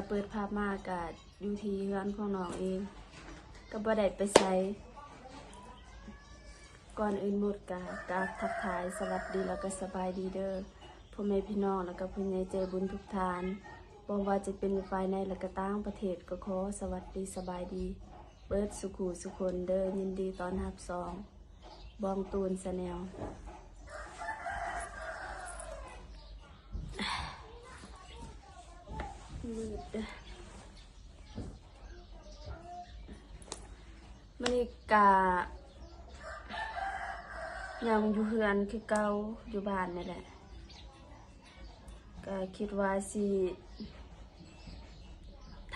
ເປີດພາບມາກະຢູ່ທີ່ເຮືອນຂອງນ້ອງເອງ ກະບໍ່ໄດ້ໄປໃສ. ກ່ອນອື່ນໝົດກະກາບທັກທາຍສະຫວັດດີ ແລະກະສະບາຍດີເດີ ພໍ່ແມ່ພີ່ນ້ອງ ແລະກະຜູ້ໃຫຍ່ໃຈບຸນທຸກທ່ານ ບໍ່ວ່າຈະເປັນຢູ່ພາຍໃນ ແລະກະຕ່າງປະເທດ ກໍຂໍສະຫວັດດີສະບາຍດີເບິດສູ່ຜູ້ສູ່ຄົນເດີ. ຍິນດີຕ້ອນຮັບຊ່ອງ ບອງຕູນ Channel. ມືດເດີ ມື້ນີ້ກະຍັງຢູ່ເຮືອນຄືເກົ່າ ຢູ່ບ້ານນີ້ແຫຼະ. ກະຄິດວ່າຊິ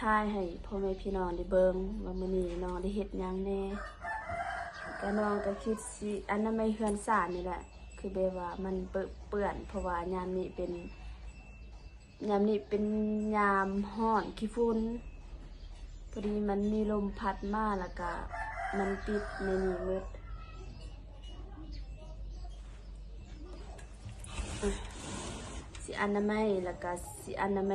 ຖ່າຍໃຫ້ພໍ່ແມ່ພີ່ນ້ອງໄດ້ເບິ່ງວ່າມື້ນີ້ນ້ອງໄດ້ເຮັດຫຍັງແດ່. ກະນ້ອງກະຄິດຊິອະນາໄມເຮືອນຊານນີ້ແຫຼະ ຄືແບບວ່າມັນເປິເປື້ອນ ເພາະວ່າຍາມນີ້ເປັນ ຍາມນີ້ເປັນຍາມຮ້ອນຂີ້ຝຸ່ນ ພໍດີມັນມີລົມພັດມາ ແລ້ວກະມັນຕິດໃນນີ້ໝົດ. ຊິອະນາໄມ ແລ້ວກະຊິອະນາໄມ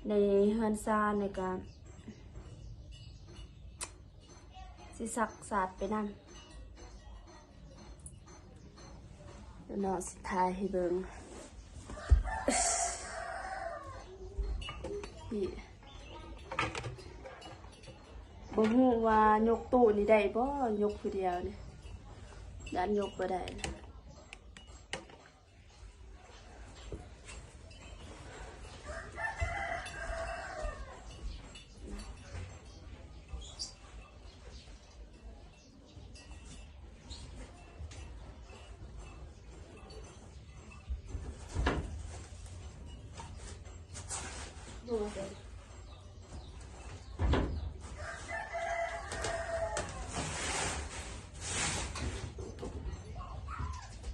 ໃນເຮືອນຊານ ແລ້ວກະ ຊິຊັກສາດໄປນຳ. ດຽວນ້ອງຊິຖ່າຍໃຫ້ເບິ່ງ. ນີ້ ບໍ່ຮູ້ວ່າຍົກຕູ້ນີ້ໄດ້ບໍ່? ຍົກຜູ້ດຽວນີ້ ຢ້ານຍົກບໍ່ໄດ້. ອ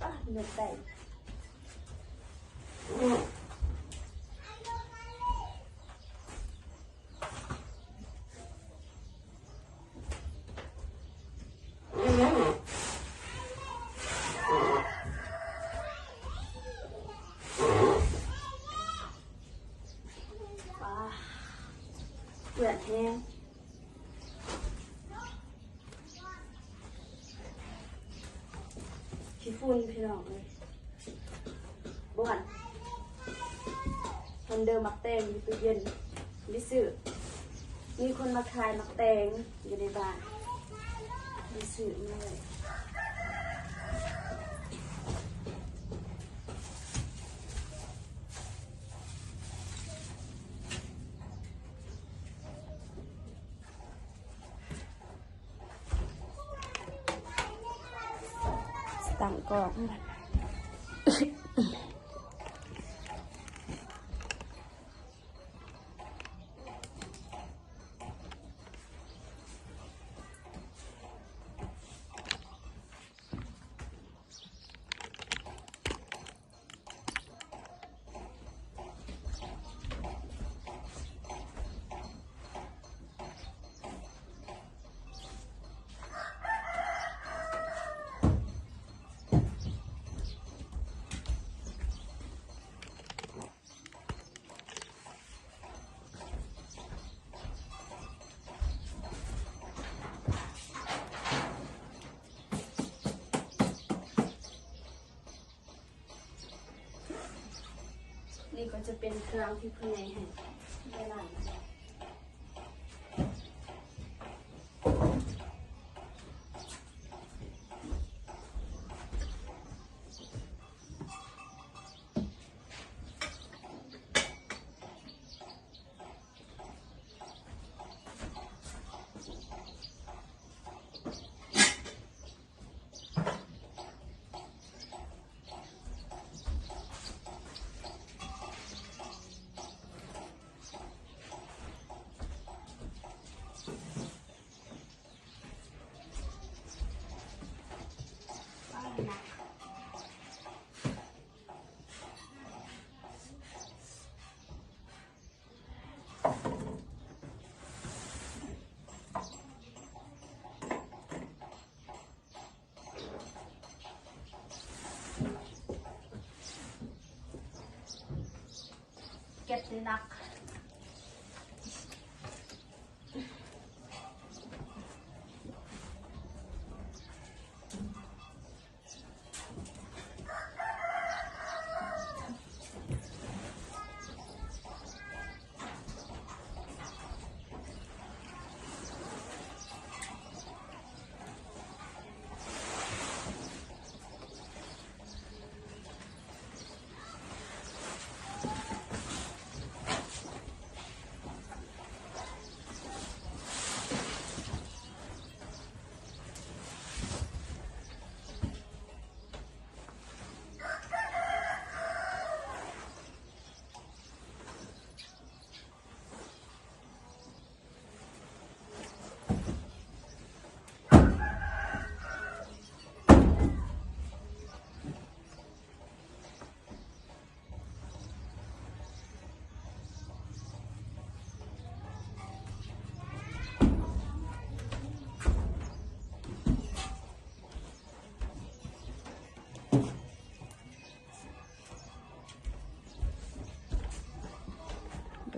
່ະ ນົກໄດ້. ເປື້ອນແຮງ. ຂີ້ຝຸ່ນພີ່ນ້ອງເອີຍ ບ່ອນ ເພິ່ນເດີໝາກແຕງຢູ່ຕູ້ເຢັນ ໄດ້ຊື້ ມີຄົນມາຂາຍໝາກແຕງຢູ່ໃນບ້ານ ໄດ້ຊື້ມາໄວ້. ຕັ້ງກ້ອງ. ນີ້ກໍຈະເປັນເຄື່ອງທີ່ຜູ້ໃຫຍ່ໃຫ້ໄດ້ລ້າງ. ເກັບໜັກ.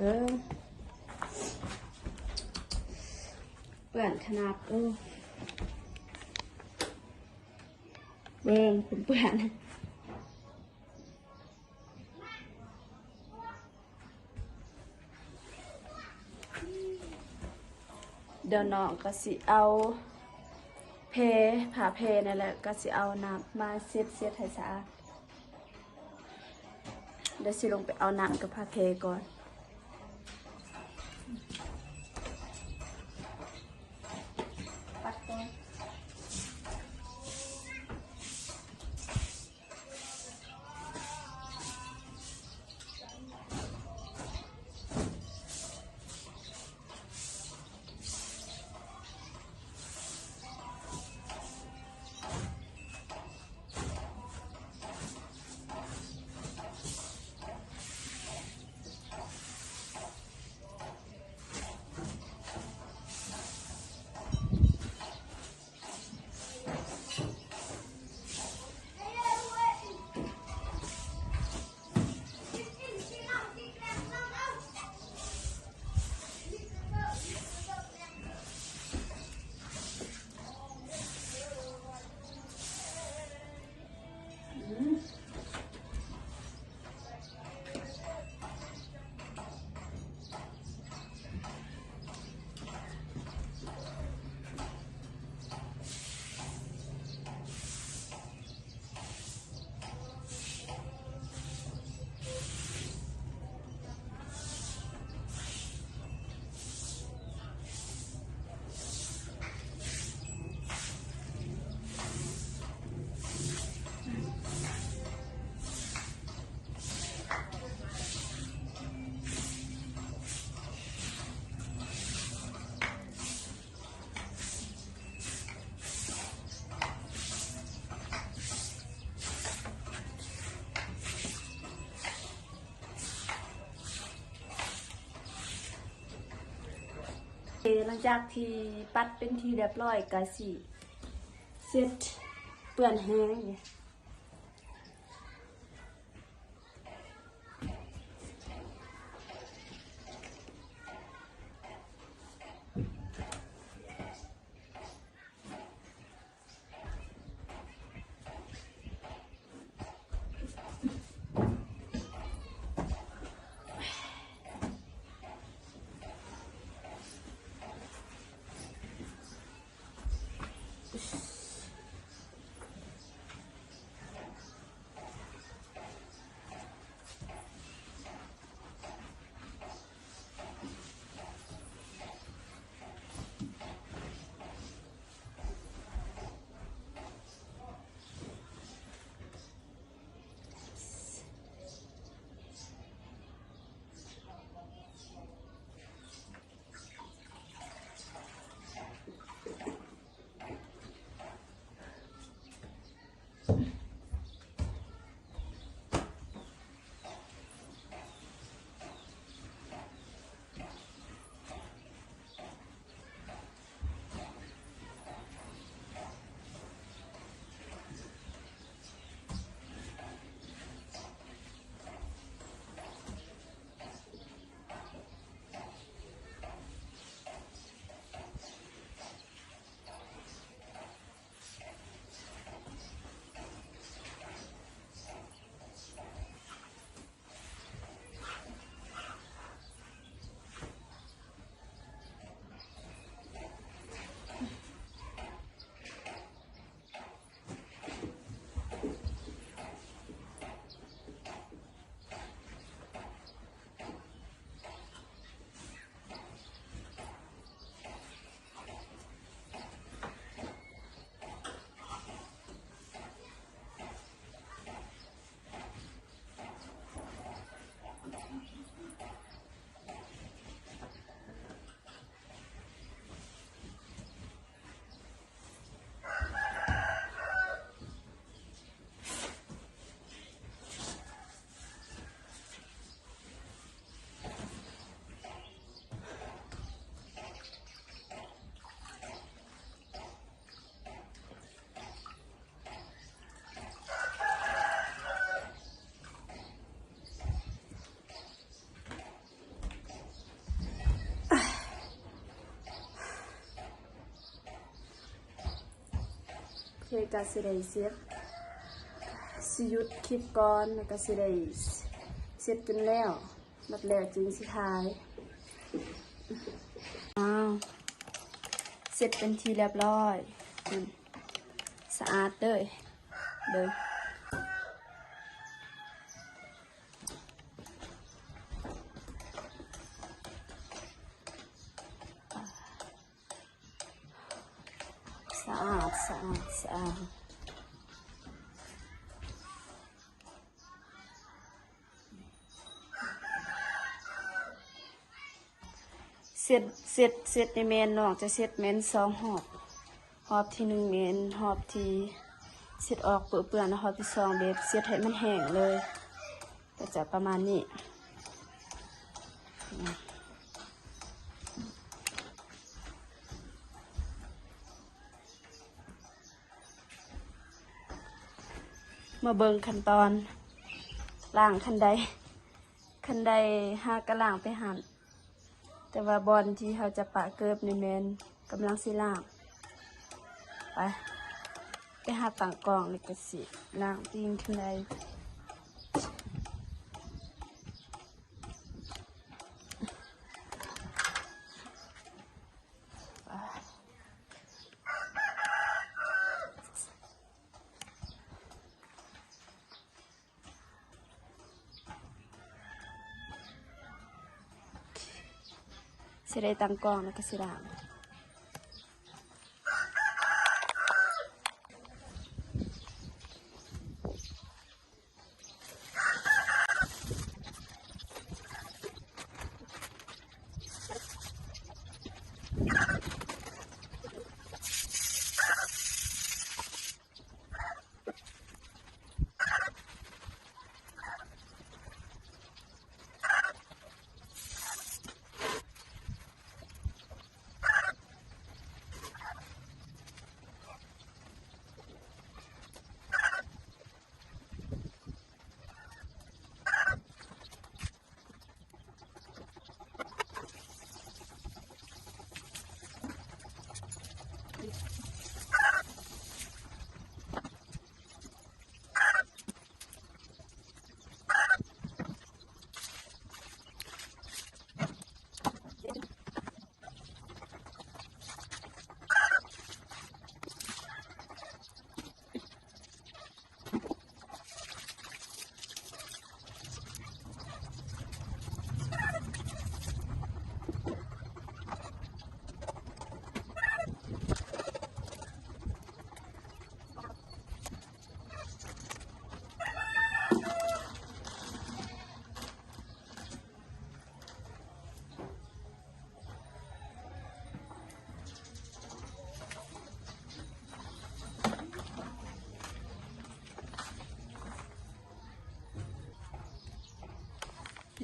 ເອີ ເປື້ອນຂະໜາດ ເອີ ເບິ່ງເປື້ອນ. ດຽວນ້ອງກໍຊິເອົາແພ ຜ້າແພນັ້ນແຫຼະ ກໍຊິເອົານ້ຳມາເຊັດ ເຊັດໃຫ້ສະອາດ. ດຽວຊິລົງໄປເອົານ້ຳກັບຜ້າແພກ່ອນ. ປັດກ່ອນ. ເອີ ຫຼັງຈາກທີ່ປັດເປັນທີ່ຮຽບຮ້ອຍ ກະຊິເຊັດເປື້ອນແຮງ. ເຄ ກະຊິໄດ້ເຊັດ ຊິຢຸດຄລິບກ່ອນ ແລ້ວກະຊິໄດ້ເຊັດຈົນແລ້ວ ບັດແລ້ວຈຶ່ງຊິຖ່າຍ. ອ້າວ ເຊັດເປັນທີ່ລຽບຮ້ອຍ ສະອາດເລີຍ ເບິ່ງ. ສະອາດ ສະອາດ ສະອາດ. ເຊັດ ເຊັດ ເຊັດນີ້ແມ່ນນ້ອງຈະເຊັດແມ່ນສອງຮອບ. ຮອບທີໜຶ່ງແມ່ນຮອບທີ່ເຊັດອອກເປິເປື້ອນ, ແລະ ຮອບທີສອງແບບເຊັດໃຫ້ມັນແຫ້ງເລີຍ. ກໍຈະປະມານນີ້. ມາເບິ່ງຂັ້ນຕອນລ້າງ. ຄັນໃດ ຄັນໃດຫາກະລ້າງໄປຫັ້ນ, ແຕ່ວ່າບ່ອນທີ່ເຮົາຈະປະເກີບນີ້ແມ່ນກຳລັງຊິລ້າງ. ໄປ ໄປຫາຕັ້ງກ້ອງ ແລ້ວກະຊິລ້າງຕີນຄັນໃດ. ຊິໄດ້ຕັ້ງກ້ອງ ແລ້ວກະຊິລ້າງ.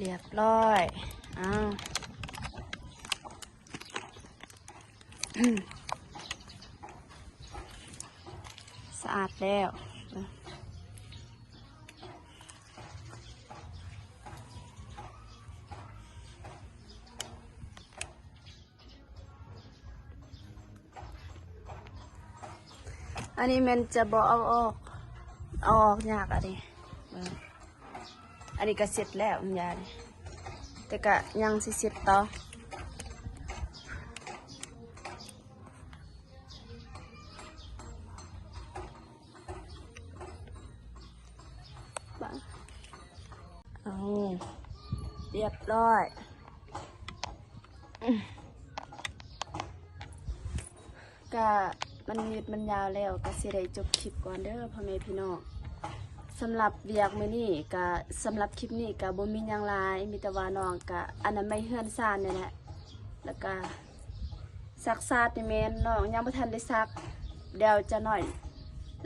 ລຽບຮ້ອຍ. ອ້າວ ສະອາດແລ້ວ. ອັນນີ້ແມ່ນຈະບໍ່ເອົາອອກ, ເອົາອອກຍາກອັນນີ້. ເບິ່ງ ອັນນີ້ກະເສັດແລ້ວ ມັນຢານີ້ ແຕ່ກະຍັງຊິເສັດຕໍ່. ເອົາ ລຽບຮ້ອຍ. ກະມັນຍືດມັນຍາວແລ້ວ ກະຊິໄດ້ຈົບຄລິບກ່ອນເດີພໍ່ແມ່ພີ່ນ້ອງ. ສຳລັບວຽກມື້ນີ້ກະ ສຳລັບຄລິບນີ້ກະບໍ່ມີຫຍັງຫຼາຍ, ມີແຕ່ວ່ານ້ອງກະອະນາໄມເຮືອນຊານນີ້ແຫຼະ. ແລ້ວກະຊັກສາດນີ້ແມ່ນນ້ອງຍັງບໍ່ທັນໄດ້ຊັກ, ດຽວຈັກໜ້ອຍ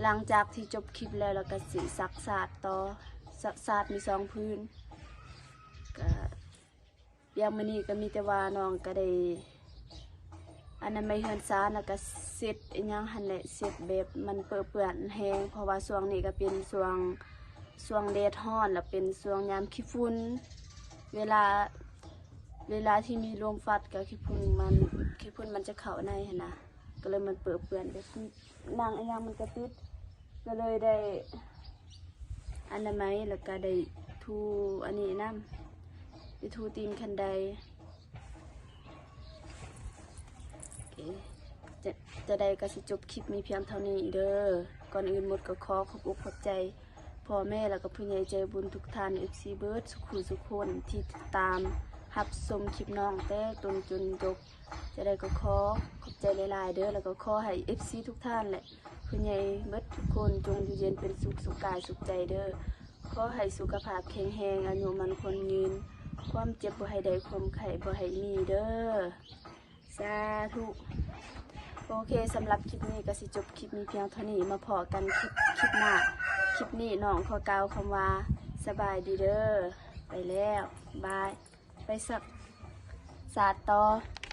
ຫຼັງຈາກທີ່ຈົບຄລິບແລ້ວ ແລ້ວກະຊິຊັກສາດຕໍ່. ຊັກສາດມີສອງຜືນ. ກະ ວຽກມື້ນີ້ກະມີແຕ່ວ່ານ້ອງກະໄດ້ອະນາໄມເຮືອນຊານ ແລ້ວກະເຊັດອີ່ຫຍັງຫັ້ນແຫຼະ, ເຊັດແບບມັນເປິເປື້ອນແຮງ ເພາະວ່າຊ່ວງນີ້ກະເປັນຊ່ວງ ຊ່ວງແດດຮ້ອນ ແລ້ວເປັນຊ່ວງຍາມຂີ້ຝຸ່ນ. ເວລາ ເວລາທີ່ມີລົມພັດກະຂີ້ຝຸ່ນມັນ ຂີ້ຝຸ່ນມັນຈະເຂົ້າໃນຫັ້ນນະ. ກໍເລີຍມັນເປິເປື້ອນ ແບບໜັງອີ່ຫຍັງມັນກໍຕິດ ກໍເລີຍໄດ້ອະນາໄມ ແລ້ວກໍໄດ້ຖູອັນນີ້ນຳ ໄດ້ຖູຕີນຄັນໄດ. ໂອເຄ ຈະ ຈະໄດ້ກໍຊິຈົບຄລິບມີພຽງເທົ່ານີ້ເດີ. ກ່ອນອື່ນໝົດກໍຂໍຂອບອົກຂອບໃຈພໍ່ແມ່ ແລ້ວກໍຜູ້ໃຫຍ່ໃຈບຸນທຸກທ່ານ ເອັຟຊີ ເບິດສຸຂູສຸຄົນທີ່ຕິດຕາມຮັບຊົມຄລິບນ້ອງແຕ່ຕົ້ນຈົນຈົບ. ຈະໄດ້ກໍຂໍຂອບໃຈຫຼາຍໆເດີ ແລ້ວກໍຂໍໃຫ້ ເອັຟຊີ ທຸກທ່ານ ແລະ ຜູ້ໃຫຍ່ເບິດທຸກຄົນ ຈົ່ງຢູ່ເຢັນເປັນສຸກ ສຸກກາຍສຸກໃຈເດີ. ຂໍໃຫ້ສຸຂະພາບແຂງແຮງ ອາຍຸໝັ້ນຂວັນຍືນ ຄວາມເຈັບບໍ່ໃຫ້ໄດ້ ຄວາມໄຂ້ບໍ່ໃຫ້ມີເດີ. ສາທຸ. ໂອເຄ ສຳລັບຄລິບນີ້ກໍຊິຈົບຄລິບມີພຽງເທົ່ານີ້ ມາພໍ້ກັນຄລິບ ຄລິບໜ້າ. ຄລິບນີ້ນ້ອງຂໍກ່າວຄຳວ່າ ສະບາຍດີເດີ. ໄປແລ້ວ ບາຍ. ໄປສັກສາດຕໍ່.